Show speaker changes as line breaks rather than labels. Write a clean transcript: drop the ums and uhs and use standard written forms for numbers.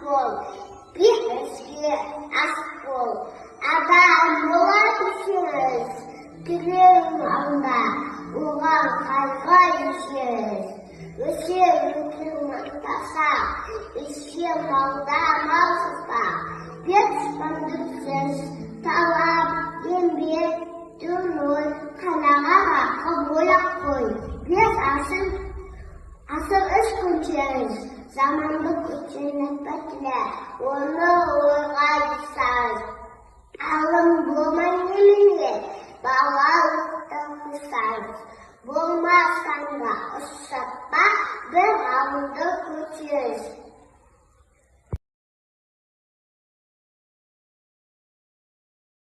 Бол, бес ас бол. Адам бола білсеңіз, тілеуің алда, оған қайғы ешеңіз. Өсе өтің мақтасақ, есе малда мал сақтақ. Бет дұшпанды талап, еңбек, ой, қанағат ақыл ойлап қой. Бес асыл, асыл үш көншеңіз, заманды көшені тіле, оны ойға алсаңыз. Алым болмай немене, балалықты қусаңыз. Болмасаң да ұқсатпа, бір ғалымды көтеріңіз.